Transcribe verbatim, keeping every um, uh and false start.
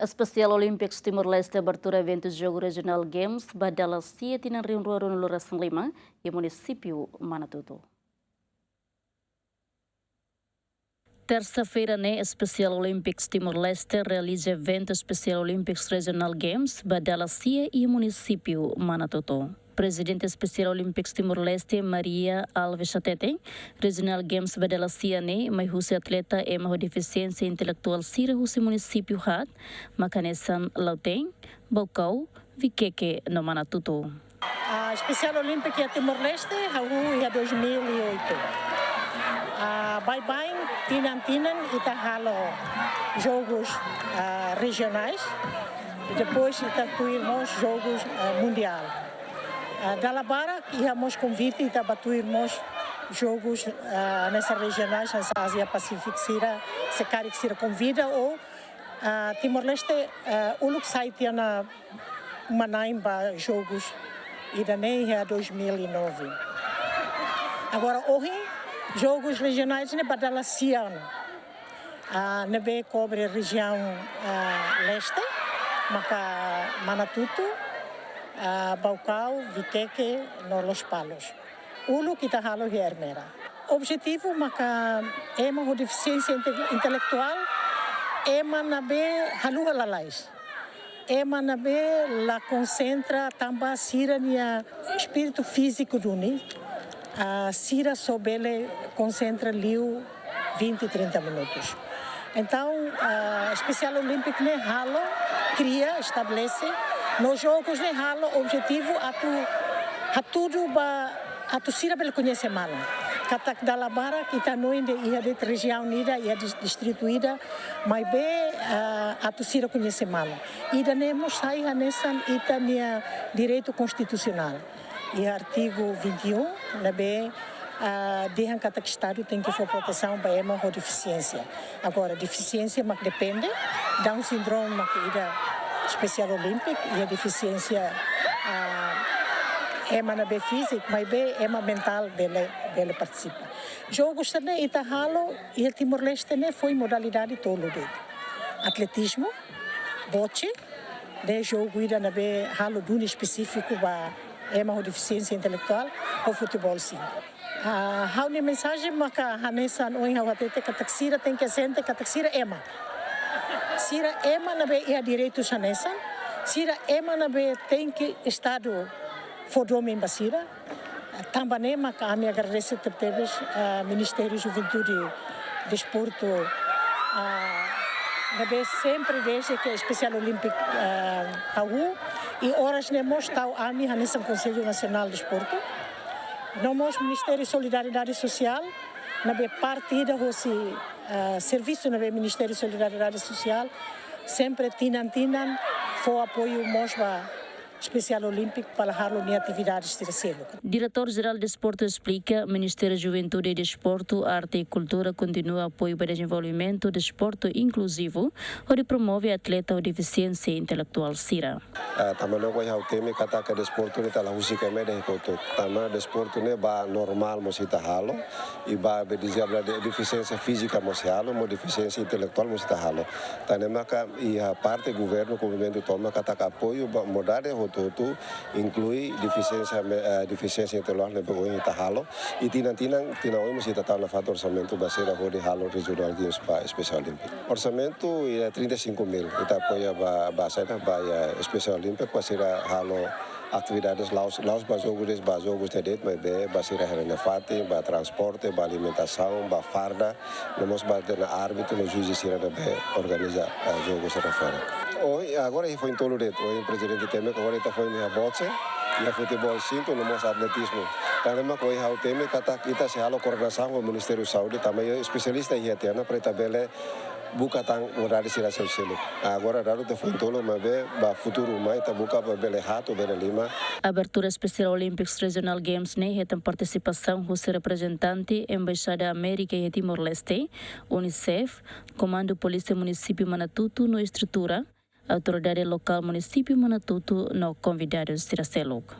Special Olympics Timor-Leste abertura eventu Jogu Regional Games ba dala sia tinan rihun rua ruanulu-resin-lima iha munisípiu Manatuto. Tersa-feira ne'e, Special Olympics Timor-Leste realiza eventu Special Olympics Regional Games ba dala sia iha munisípiu Manatuto. Prezidente Special Olympics Timor-Leste, Maria Alves hateten, Regional Games ba dala sia ne'e mai husi atleta ema ho defisiénsia intelektuál sira husi munisípiu haat, maka hanesan Lautein, Baucau, Viqueque no Manatuto. Ah, Special Olympic iha Timor-Leste hahú iha dois mil e oito. Ah, baibain, tinan-tinan ita halo jogus, ah, rejionais, i depois ita tuir mós jogus, ah, mundiál. Ah, dala barak iha mós konvite ita ba tuir mós jogus, ah, hanesan rejionais, hanesan Ázia Pasífiku sira, se karik sira konvida ou, ah, Timor-Leste, ah, uluk sai tiha ona uma-na'in ba jogus ida-ne'e iha dois mil e nove. Agora, ohin, jogus rejionais ne'e ba dala sia ona. Ah, ne'ebé kobre rejiaun, ah, leste, maka Manatuto, ah, Baucau, Viqueque no Lospalos. Uluk ita halo iha Ermera. Objetivu maka ema ho defisiénsia inte-, intelektuál, ema ne'ebé haluha lalais. Ema ne'ebé la konsentra tanba sira-nia espíritu fíziku duni, ah, sira só bele konsentra liu vinte, trinta minutos. Entaun, ah, Special Olympic ne'e halo, kria, estabelese, no jogus ne'e halo objetivu atu hatudu ba atu sira bele koñese malu. Katak dala barak ita hanoin de'it iha de'it rejiaun ida, iha dis-, distritu ida, maibé, ah, atu sira koñese malu. Ida-ne'e mós sai hanesan ita-nia direitu konstitusionál. Iha artigu vinte e um, ne'ebé, ah, dehan katak Estadu tenke fó protesaun ba ema ho defisiénsia. Agora, defisiénsia mak depende, Down syndrome mak ida Special Olympic, iha defisiénsia, ah, ema ne'ebé fíziku, maibé ema mentál bele, bele partisipa. Jogus ne'e ita halo iha Timor-Leste ne'e foin modalidade tolu de'it. Atletizmu, boxe, ne'e jogu ida ne'ebé halo duni espesífiku ba ema ho defisiénsia intelektuál, ho futeból sinku. Ah, ha'u-nia mensajen maka hanesan ohin ha'u hatete katak sira tenke sente katak sira ema. Sira ema ne'ebé iha direitus hanesan, sira ema ne'ebé tenke Estadu fó domin ba sira. Tanba ne'e maka ami agradese tebetebes, ah, Ministériu Juventude Desportu, ah, ne'ebé sempre dezde ke Special Olympic, ah, hahú, i oras ne'e mós tau ami hanesan Konsellu Nasionál Desportu. No mós Ministériu Solidariedade Sosiál, ne'ebé parte ida hosi, ah, servisu ne'ebé Ministériu Solidariedade Sosiál, sempre tinan-tinan fó apoiu mós ba Special Olympic para halo nia atividade sira seluk. Diretór Jerál Desportu esplika, Ministériu Juventude, Desportu, Arte i Kultura kontinua apoiu ba dezenvolvimentu desportu inkluzivu, hodi promove atleta ho defisiénsia intelektuál sira. Ah, tanba ne'e ohin ha'u temi katak desportu ne'e ita la husik ema ida hotu-hotu. Tanba desportu ne'e ba normál mós ita halo, i ba be dizabla de defisiénsia fízika mós halo, mós defisiénsia intelektuál mós ita halo. Tan ne'e maka iha parte governu, movimentu tomak katak apoiu ba modalidade hotu-hotu, inklui defisiénsia me-, eh, defisiénsia intelektuál ne'ebé ohin ita halo. I tinan-tinan, tinan oin mós ita tau nafatin orsamentu ba sira hodi halo Regional Games ba Special Olympic. Orsamentu iha trinta e cinco mil, ita apoia ba, ba saida, ba iha Special Olympic, ba sira halo atividades la'ós, la'ós ba jogu de'it, ba jogu de'it, maibé ba sira haree nafatin, ba transporte, ba alimentasaun, ba farda, no mós ba tiha ona árbitru no juís sira ne'ebé organiza, eh, jogu sira fora. Ohin, agora iha foin tolu de'it, ohin prezidente temi katak agora ita foin iha boxe, iha futeból sinku, no mós atletizmu. Tan ne'e mak ohin ha'u temi katak ita sei halo koordenasaun ho Ministériu Saúde, tanba iha espesialista iha tiha ona para ita bele buka tan modalidade sira seluk-seluk. Agora daudaun ita foin tolu, maibé ba futuru mai ita buka ba bele haat, bele lima. Abertura Special Olympics Regional Games ne'e hetan partisipasaun husi reprezentante Embaixada Amérika iha Timor-Leste, UNICEF, Komandu Polísia Munisípiu Manatuto no estrutura, autoridade lokál Munisípiu Manatuto no konvidadu sira seluk.